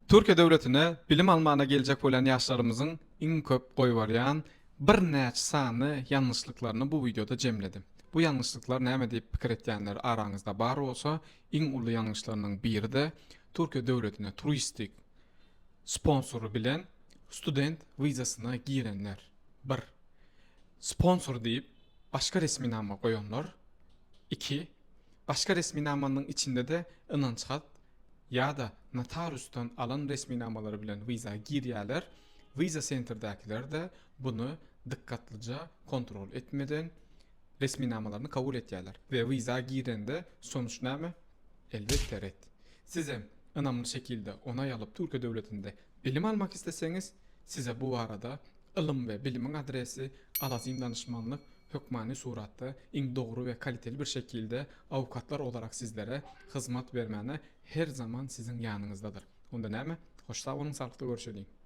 Türkiýe döwletine bilim almana geljek bolýan ýaşlarymyzyň iň köp goýbarýan birnäçe sany ýalňyşlyklaryny bu wideoda jemledim. Bu ýalňyşlyklar näme diýip pikir etýänler araňyzda bar bolsa, iň uly ýalňyşlarynyň biri-de Türkiýe döwletine turistik sponsory bilen student wizasyna girenler. Bir. Sponsor diýip başga resminama goýanlar. Iki. Başga resminamanyň içinde-de ynanç hat ýa-da notariusdan alan resminamalary bilen wiza girýärler, wiza sentrdäkiler-de buny dykgatlyja kontrol etmeden resminamalaryny kabul etýärler we wiza girende sonuç näme? Elbetde ret. Sizem ynamly şekilde onaý alyp Türkiýe döwletinde bilim almak isleseňiz size bu barada ylym we bilimiň adresi Alazim danyşmanlyk hökmany suratda iň dogry we kaliteli bir şekilde awukatlar olarak sizlere hyzmat bermäne her zaman siziň ýanyňyzdadyr. Onda näme? Hoş sag boluň saglykda görüşeliň.